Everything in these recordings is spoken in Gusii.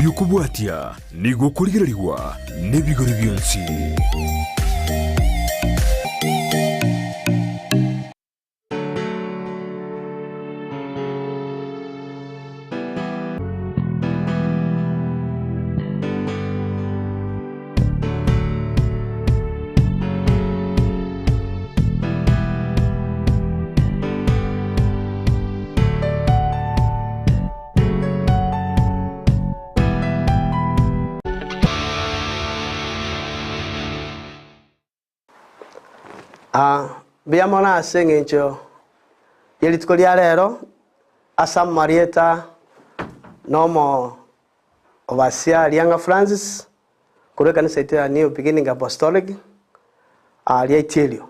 Oyokobwatia nigo okorigererigwa nebigori bionsi. Mbuya mono ase eng'encho ye rituko ria rero, ase amarieta na omo obasia Riang'a Francis, korwa ekanisa yaito ya New Beginning Apostolic, aaria Itielio.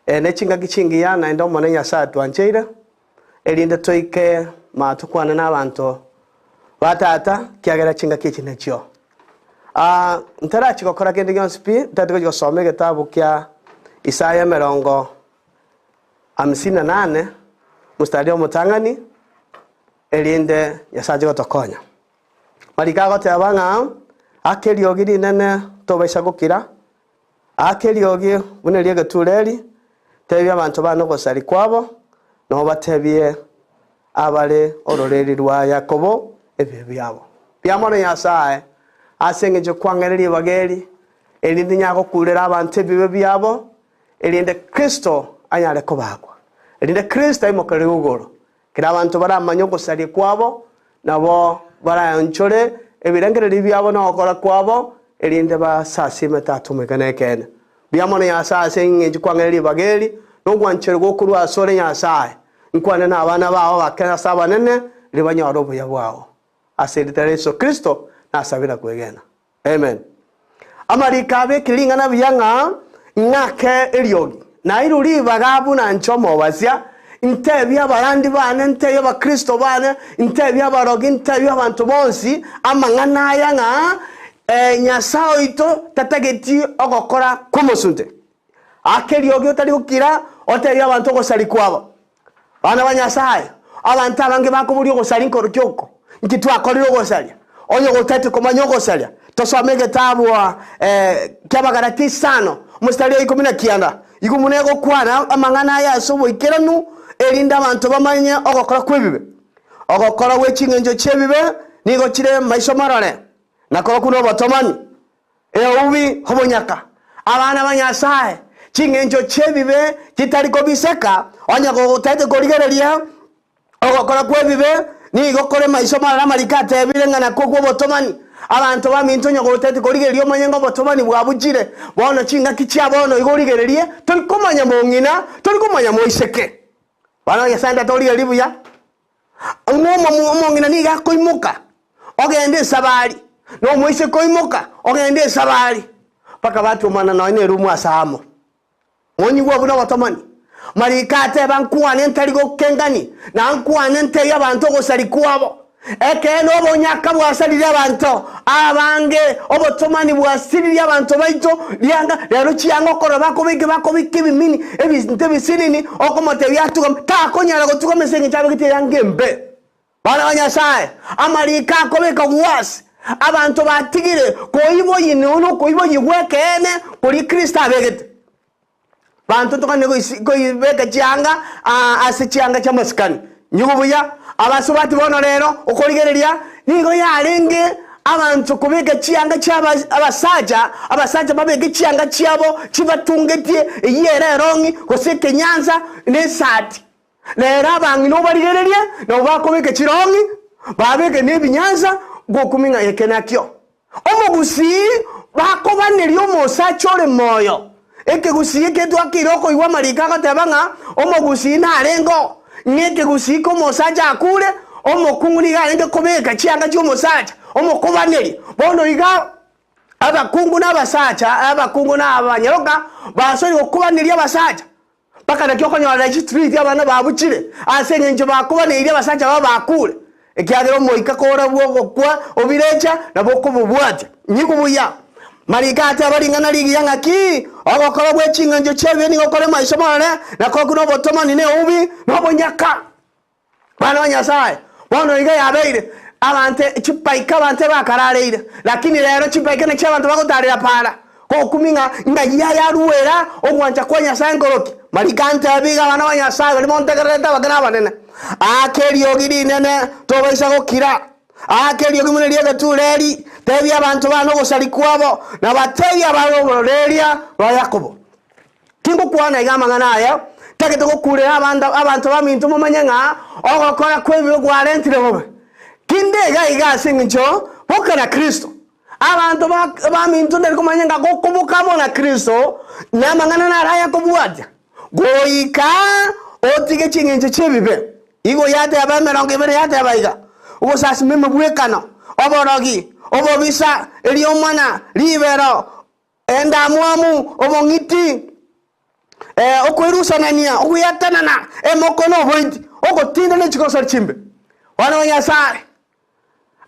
Ne chingaki chingiya naende Omonene Nyasae atwancheire, erinde toike ma tokwane nabanto ba Tata, ekiagera chingaki echi nachio. Ntarachia gokora kende gionsi pi, ntagete gochia gosoma egetabu kia Isaya emerongo hamsini na nane, omostari omotang'ani, erinde Nyasae ache gotokonya. Mariko agoteba ng'a, Aka eriogi rinene tobaisa gokira, aka eriogi buna eri'egetureri, tebia abanto bane ogosaria kwabo, na obatebie abare ororeria rwa Yakobo ebibe biabo. Mbuya mono Nyasae, ase engencho kwang'eire ribaga eri, erinde inyare gokurera abanto ebibe biabo, erinde Kristo anyare kobakwa, erinde Kristo aimokererigwe igoro. Ekero abanto baramanye ogosaria kwabo, nabo baraonchore ebirengererio biabo na ogokora kwabo, erinde basasime Tata Omoika nekeene. Mbuya mono Nyasae ase engencho kwang'eire ribaga eri, na ogwancherwa gokorwa asore Nyasae. Nkwane nabana bao abake ase abanene, riria banyore obuya bwao. Ase erieta ria Yeso Kristo nasabire na kwegena. Amen. Amariko abekire ring'ana buya ng'a ng'ake eriogi, nairwe ribaga buna inche omobasia, ntebie abarandi bane, ntebie abakristo bane, ntebie abarogi, ntebie abanto bonsi amang'ana aya ng'a Nyasae oito tatageti ogokora kw'omosunte. Aka eriogi otari gokira, otebie abanto ogosaria kwabo. Abana ba Nyasae, abanto abange bakoboria ogosaria nkorokia oko, Nki twakorire ogosaria? Onye goteti komanya ogosaria, tosome egetabu ki'Abagalati isano, omositari o ikomi na kianda. Igo buna egokwana amang'ana aya ase oboikeranu, erinde abanto bamanye ogokora kw'ebibe. Ogokora gwe ching'encho chi'ebibe nigo chire maiso marore, na korokwo nobotomani. Eubi obonyaka, abana ba Nyasae, ching'encho chi'ebibe chitari kobiseka, onye gotagete korigereria ogokora kw'ebibe, nigo kore maiso marore amariko atebire ng'a nakwo kw'obotomani. Abanto baminto onye gotagete korigereria omanye ng'a obotomani bwabuchire, bono chingaki chia bono igo origererie, tori komanya mong'ina, tori komanya moiseke. Abana ba Nyasae ntagete origererie buya. Ng'a omong'ina nigo akoimoka ogenda esabari, na omoiseke oimoka ogenda esabari, mpaka batuomana nonya na erumu ase amo. Monyigwe buna obotomani. Mariko ateba, Nkwane ntari gokengani, na nkwane ntebie abanto ogosaria kwabo. Ekeene obonyaka bwasaririe abanto abange, obotomani bwasiririe abanto baito rianga, rero chianga okorora bakobeka bakobeka ebimini, ebinto ebisinini, okomotebia atugame, takonyara gotugama ase engencho abegete eyanga embe. Bana ba Nyasae, amariko akobeka gwasi, abanto batigire koiboyia nonya okoiboyia gw'ekeene koria Kristo abegete. Banto tokane koibeka chianga ase chianga chi'amasikani. Nyigwe buya, abasubati bono rero okorigereria nigo yarenge abanto kobeka chianga chia abasacha, abasacha babeke chianga chiabo chibatungetie, eyio ere erong'i, gose ekenyansa, na esati. Rero abang'ina obarigererie, nabo bakobeka chirong'i, babeke na ebinyansa, gokumia ng'a eke nakio. Omogusii bakobaneria omosacha ore moyo. Ekegusii eke twakeire okoigwa amariko agoteba ng'a omogusii narenge oo, ng'a ekegusii k'omosacha akure, omokungu nigo arenge kobeka chianga chi'omosacha, omokobaneria. Bono iga abakungu na abasacha, abakungu na abanyaroka basoire gokobaneria abasacha. Mpaka naki okonyorera chistriti abana babuchire, ase engencho bakobaneirie abasacha babo bakure, ekiagera omoika kore bw'ogokwa obirecha, nabo okobobwatia. Nyigwe buya, Mariko ateba ring'ana rigiya ng'aki, Ogokora gwe chingencho chi'ebibe nigo kore maiso marore, na korokwo nobotomani, na eubi, na obonyaka. Bana ba Nyasae, bono iga yabeire. Abanto chibaika abanto ebakarareire, lakini rero chibaika nachio abanto bagotarera para, gokumia ng'a ng'ai aya aruera ogwancha kwa Nyasae nkoroki. Mariko antebi iga abana ba Nyasae baria montegererete abake na abanene, Aaka eriogi rinene tobaisa gokira, aaka eriogi buna eri'egetureri, tebia abanto bane ogosari kwabo, na batebie abare ororeria rwa Yakobo. Tingokwana iga amang'ana aya, ntagete gokurera abanto abanto baminto momanye ng'a ogokora kw'ebibe kwarentire bobe. Kinde iga iga ase engencho boka na Kristo. Abanto ba baminto ndari komanya ng'a gokoboka amo na Kristo, namang'ana naro ayakobwatia, goika otige ching'encho chi'ebibe. Igo yateba emerongo ebere yateba iga, Ogosasima emebwekano, oborogi, obobisa, eriomana, ribero, Endamwamu, obong'iti, okwerusanania, ogweatanana, emoko na oboiti, ogotinda ne chigosori chimbe. Bono ba Nyasae,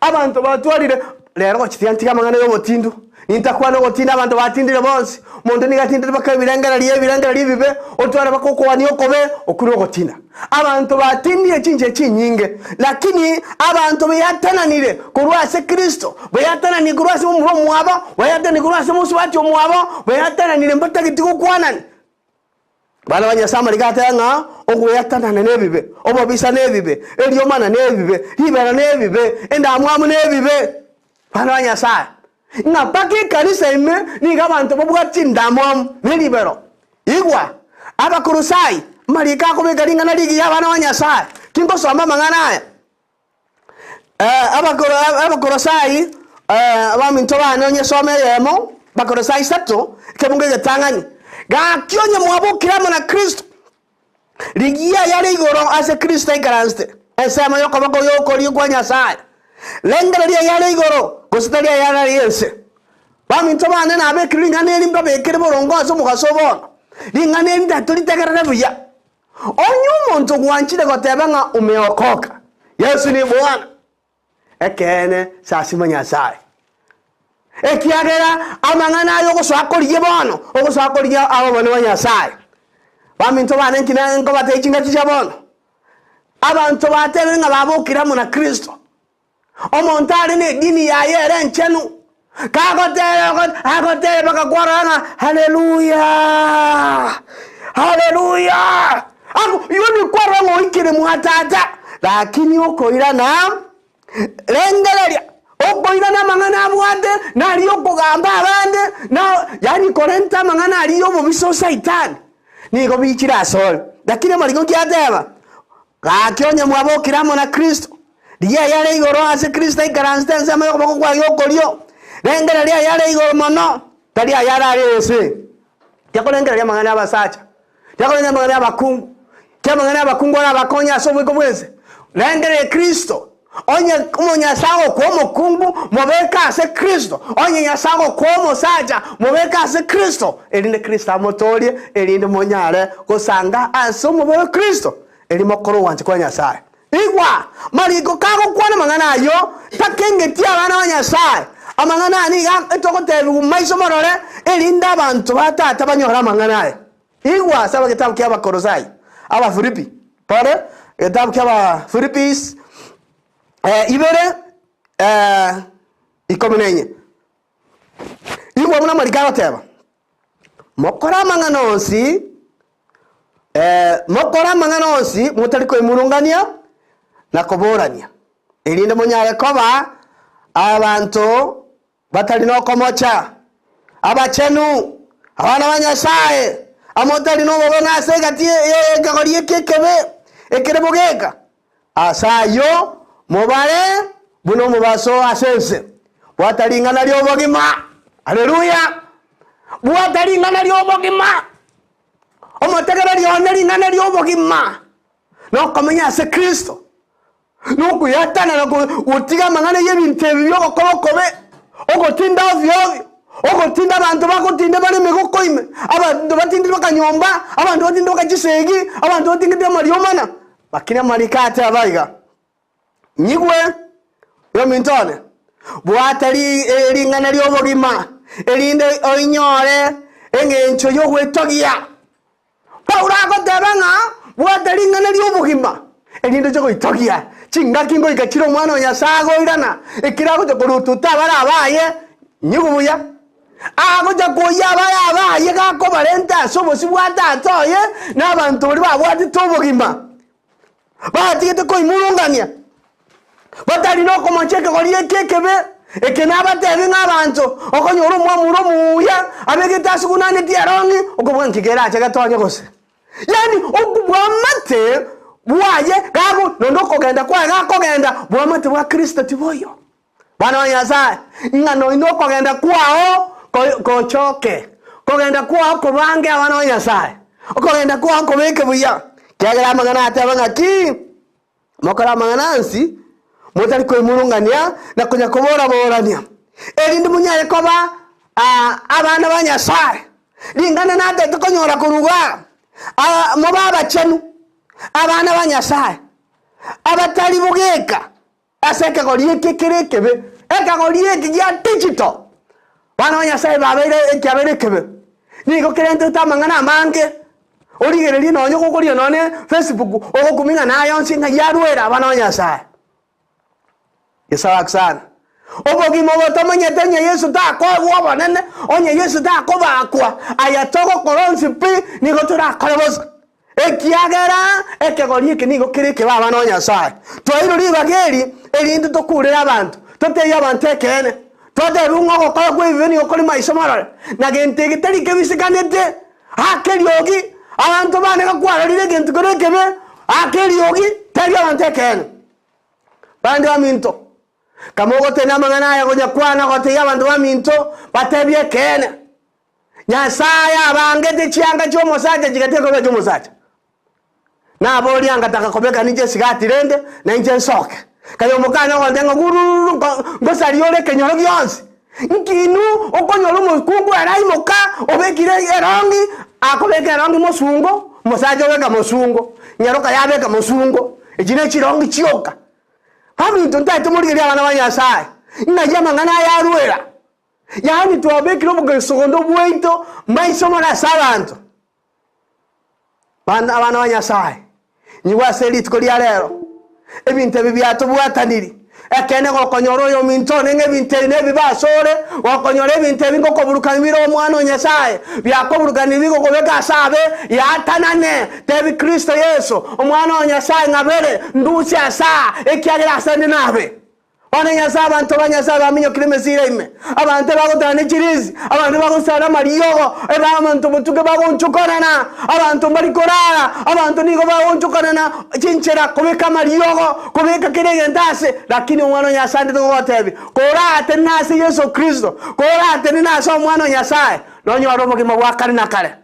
abanto batwarire rero gochitia ntige amang'ana y'obotindu, nintakwane ogotinda abanto batindire bonsi, omonto nigo atindire mpaka ebirengererio ebirengererio ebibe, otware mpaka okowania okobe, okwo nogotinda. Abanto batindire chinchera chinyinge, lakini abanto beatananire korwa ase Kristo, beatananire korwa ase momura omwabo, beatananire korwa ase mosubati omwabo, beatananire mbatageti gokwanani. Bana ba Nyasae amariko ateba ng'a ogoeatanana nebibe, obobisa nebibe, eriomana nebibe, ribera nebibe, endamwamu nebibe. Bana ba Nyasae, ng'a mpaka ekanisa ime nigo abanto babwate chindamwamu ne ribero. Igwa, Abakolosai, amariko akobeka ring'ana rigiya abana ba Nyasae. Tingosoma amang'ana aya. Abakolosai, abaminto bane onye soma eyemo, Abakolosai isato, ekebungo egetang'ani. Gaki onye mwabokire amo na Kristo, Rigia ayare igoro ase Kristo aikaransete, ensemo y'okoboko y'okorio kwa Nyasae. Rengereria ayare igoro, gose tari ayare are ense. Baminto bane nabekire ring'ana eri mbabekere boronge ase omogaso o bono, ring'ana eri ntatoritegerere buya. Onye omonto gwanchire goteba ng'a umeokoka, Yesu ni Bwana, Ekeene, sasima Nyasae, ekiagera amang'ana aya ogosoa korigia bono, ogosoa korigia ababani ba Nyasae. Baminto bane nki nkobatebia chingaki chia bono? Abanto batebire ng'a babokire amo na Kristo. Omonto are nedini yaye ere enchenu, kagoteba agoteba mpaka kwarora ng'a haleluya, haleluya. Agwo igo nikwarora ng'a oikire mwa tata, lakini okoirana rengereria, okoirana amang'ana abwate, naria okogamba abande, na yaani korenta amang'ana aria ya obobisa o saitani, nigo bichire asore. Lakini amariko nki ateba? Gaki onye mwabokire amo na Kristo, rigia ayare igoro ase Kristo aikaransete ensemo y'okoboko kwaye gw'okorio, rengereria ayare igoro mono, tari ayare are ense. Tiakorengereria amang'ana y'abasacha, tiakorengereria amang'ana y'abakungu, ki amang'ana y'abakungu arabakonye ase oboiko bw'ense. Rengereria Kristo, onye omonyasae ogokoa omokungu, mobeke ase Kristo, onye Nyasae ogokoa omosacha, mobeke ase Kristo, erinde Kristo amotoorie, erinde monyare gosanga ase omobere o Kristo, erio mokore ogwancha kwa Nyasae. Igwa! Mariko kagokwana amang'ana ayio, takengetie abana ba Nyasae. Amang'ana aya nigo etogotebigwa maiso morore, erinde abanto ba Tata banyore amang'ana aya. Igwa ase egetabu kia Abakolosai, Abafilipi, pole, egetabu kia Abafilipis ibere ikomi na enye. Igwa buna amariko agoteba, Mokore amang'ana onsi, mokore amang'ana onsi motari koimurungania na koborania, erinde monyare koba abanto batari nokomocha, abachenu, abana ba Nyasae, amotari nobobe ng'a ase egati y'ekegori eke ekebe ekere bogeka. Ase ayio mobare buna omobaso ase ense. Bwata ring'ana ri'obogima. Haleluya! Bwata ring'ana ri'obogima. Omotegereri one ring'ana ri'obogima nokomenya ase Kristo. Nokoyatanana gotiga amang'ana y'ebinto ebi bi'ogokora okobe, ogotinda ovio ovio, ogotinda abanto bagotinda bare emegoko ime, abanto batindire bakanyomba, abanto batindire bakachisegi, abanto batingete amariomana. Lakini amariko ateba iga, Nyigwe, ominto one, bwata ring'ana ri'obogima, erinde oinyore eng'encho y'ogwetogia. Paulo agoteba ng'a bwata ring'ana ri'obogima, erinde oche goitogia. Chingaki ngoika chire Omwana o Nyasae agoirana, ekero agocha korututa abare abaye, nyigwe buya, agocha koyia abare abaye gakobarenta ase obosio bwa Tata oye, na abanto baria babwatete obogima, batigete koimurungania, batari nokomocha ekegori eke ekebe. Eke nabatebi ng'a abanto, okonyora omwamura omuya abegete ase ogonanetie erong'i, okobua nki kerache getonye gose? Yaani obwamate bwaye gago nonde okogenda kwaye gakogenda, bwamate bwa Kristo tiboiyo. Bana ba Nyasae, ng'a nonya okogenda kwao ko- gochoke, kogenda kwao kobange abana ba Nyasae, okogenda kwao kobeke buya, kiagera amang'ana ateba ng'aki? Mokore amang'ana ansi, motari koimurungania na konya kobora-borania, erinde monyare koba abana ba Nyasae. Ring'ana natete konyora korwa igaa, mobe abachenu, abana ba Nyasae, abatari bogeka ase ekegori eke kere ekebe, ekegori eke gia digital. Abana ba Nyasae babeire ekiabeire ekebe, nigo kerentete amang'ana amange, origererie nonye gokoria nonye Facebook, ogokumia ng'a naye onsi ng'ai arwere abana ba Nyasae. Nyasae ake sana. Obogima obo tomanyete onye Yeso takoegwa obonene, onye Yeso takobakwa, aya togokora onsi pi, nigo torakore bosa. Ekiagera ekegori eke nigo kere ekebe abana ba Nyasae. Twaeirwe ribaga eri, erinde tokurere abanto, totebie abanto ekeene. Twatebiwa ng'a ogokora kw'ebibe nigo kore maiso marore, na gento eke tari kebisekanete. Aka eriogi, abanto bane gakwarorire egento kere ekebe, aka eriogi, tebia abanto ekeene. Bande baminto, kamogotena amang'ana aya gonyakwana gotebia abanto baminto, batebie ekeene. Nyasae abangete chianga chi'omosacha chigatiga koba echi'omosacha. Naboria ngataka kobeka ninche esigati rende, na inche nsoke. Kaye omokani ogontebia ng'a gurururu nko ngosaria ore ekenyoro gionsi. Nki inwe okonyora omokungu ere aimoka obekire erongi, akobeka erongi mosungo, omosacha obeka mosungo, nyaroka yabeka mosungo, echi ne chirongi chioka. Baminto ntaete morigererie abana ba Nyasae, ng'ai amang'ana aya arwera? Yaani twabekire obogesogondo bwaito maiso mono ase abanto. Bana abana ba Nyasae, nyigwe ase rituko ria rero, ebinto ebi biatobwataniri. Ekeene gokonyora oyominto one ng'a ebinto ebi nebibe asore, gokonyora ebinto ebi ngokoburukania bire Omwana o Nyasae, biakoburukania bigokobeka ase abe, yaatanane, tebi Kristo Yeso, Omwana o Nyasae ng'abere, ndusie ase aa, ekiagera asende nabe. Bono Nyasae, abanto ba Nyasae baminyokire emesira ime, abanto ebagotara ne chirisi, abanto bagosara amariogo, ebe abanto botuko bagoonchokanana, abanto mbari korara, abanto nigo bagoonchokanana chinchera kobeka amariogo, kobeka kera egento ase. Lakini Omwana o Nyasae ndete gogotebia, koratenene ase Yeso Kristo, koratenene ase Omwana o Nyasae, nonyore obogima bwa kare na kare.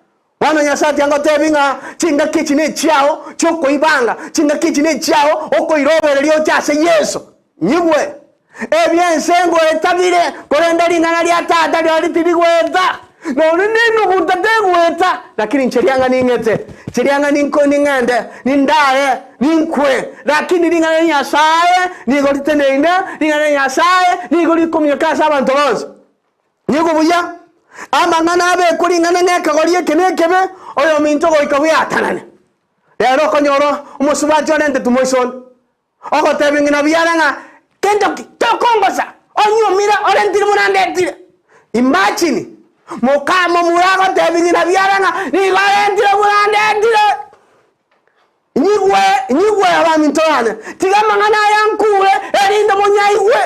Bono Nyasae tiangotebi ng'a chingaki echi nechiao chi'okoibanga, chingaki echi nechiao okoirobereria oche ase Yeso. Nyigwe! Ebi'ense ngoeta bire, korende ring'ana ria Tata rirorio tirigoeta. Nonya nenuguta tegoeta, lakini inche riang'a ning'ete, inche riang'a ninko ning'ende, nindare, ninkwe. Lakini ring'ana ria Nyasae nigo riteneine, ring'ana ria Nyasae nigo rikominyoka ase abanto bonsi. Nigo buya amang'ana abekwe ring'ana ng'ekegori eke nekebe, oyominto goika bweatanane. Rero okonyora omosubati orentete moiso onde, ogotebia ng'ina biara ng'a kento ki tokongosa, onyuomire orentire buna ndetire. Imagine, mokamomura agotebia ng'ina biara ng'a nigo arentire buna ndetire. Nyigwe, nyigwe abaminto bane, tiga amang'ana aya nkure, erinde monyaigwe.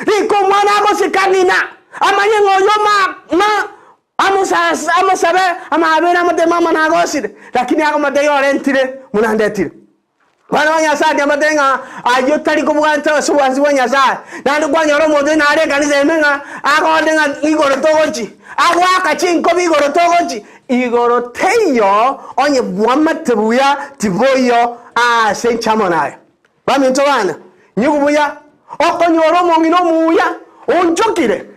Rika omwana agosika ng'ina, amanye ng'a oyo ma, ma, amosa, amosabe amaabera amotebie mama nagosire, lakini akomotebia orentire buna ndetire. Abana ba Nyasae ndiambatebie ng'a ayio tari kobwata ase obwansi bwa Nyasae, naende kwanyora omonto onye nare ekanisa ime ng'a agonde ng'a igoro togochi, agoaka chinkobi igoro togochi, Igoro teiyo onye bwamate buya tiboiyo aase enchamo naye. Baminto bane, nyigwe buya, okonyora omong'ina omuya oonchokire,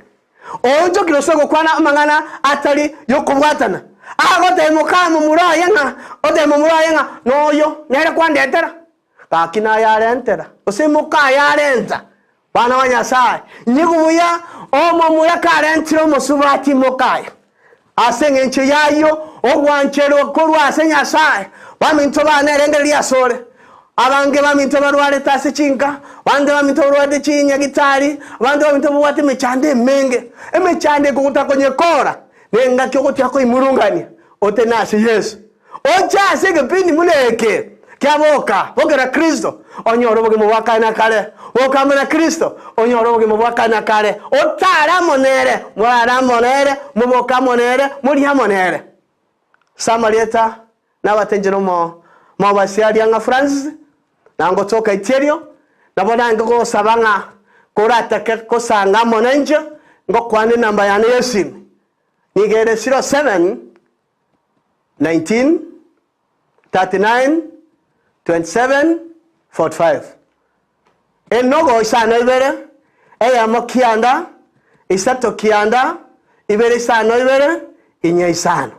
oonchokire ase ogokwana amang'ana atari y'okobwatana, agotebia moka momura oye ng'a, otebia momura oye ng'a noyo nere kwandetera, gaki naye arentera, gose moka aye arenta. Bana ba Nyasae, nyigwe buya, omomura karentire omosubati mokaye, ase engencho y'ayio ogwancherwa korwa ase Nyasae, baminto bane erengereria asore. Abange baminto barwarete ase chinka, abande baminto barwarete chinyagitari, abande baminto babwate emechando emenge, emechando ekogotaka konyekora, nengaki ogotiga koimurungania otene ase Yeso. Oche ase egepindi buna eke kia boka, bokera Kristo, onyore obogima bwa kare na kare. Boka amo na Kristo, onyore obogima bwa kare na kare. Otare amo nere, morare amo nere, moboke amo nere, morie amo nere. Ase amarieta nabatenchera omo mobasi aria ng'a Francis, na ngotoka itiario, nabo nange gosaba ng'a koratake kosanga amo nainche, ngokwana enamba yane y'esimi, nigo ere 07 19 39 27 45. Enogo isano ibere, eyemo kianda, isato kianda, ibere isano ibere, inye isano.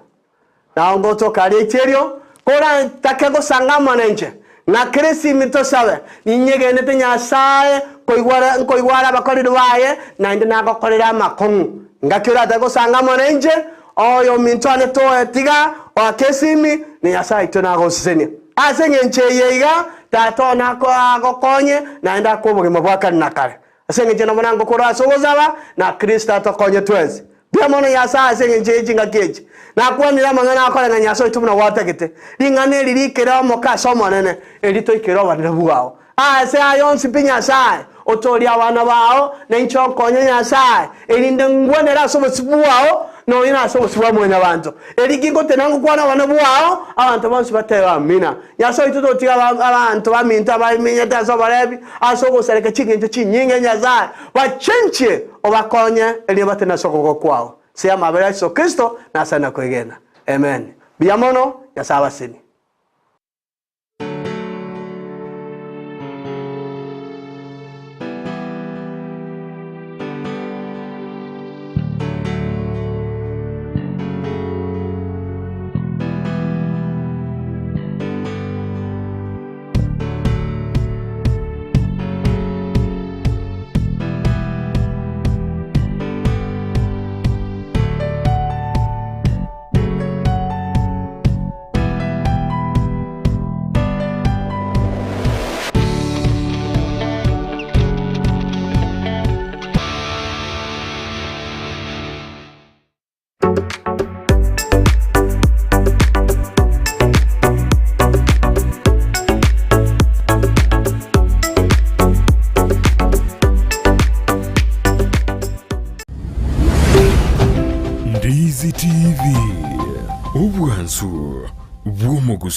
Nao ngotoka aria echerio, korantake gosanga amo nainche, ng'akere esimi tosabe, ninyegenete Nyasae koigwara nkoigware abakoreri baye, naende nagokorere amakong'u. Ngaki oratake gosanga amo nainche, oyominto one toe tiga oake esimi, na Nyasae oito nagosesenie. Ase engencho eye iga, Tata one agokonye, naende akoe obogima bwa kare na kare. Ase engencho nabo nangokora ase ogosaba, na Kristo atokonye twensi. Mbuya mono Nyasae ase engencho ye chingaki echi. Nakwanire amang'ana akoreng'ana Nyasae oito buna gwatagete. Ring'ana eri rikere omoke ase Omonene, erio toikere obonene bwao. Aase aya onsi pi Nyasae, otoorie abana bao, na inche onkonye Nyasae, erinde ngwenere ase obosio bwao, nonya nase obosio bwa Mwanyabaanto. Erio gingotena ngokwana obonene bwao, abanto bonsi batebe Amina. Nyasae oito totiga abanto baminto abamenyete ase oborebi, ase ogosareka chingencho chinyinge, Nyasae, bachenchie, obakonye, erinde batene ase okoboko kwao. Ase amabera a Yeso Kristo, nase nakwegena. Amen. Mbuya mono, Nyasae abasenie. Ndizi TV, obwansu bw'omoguso.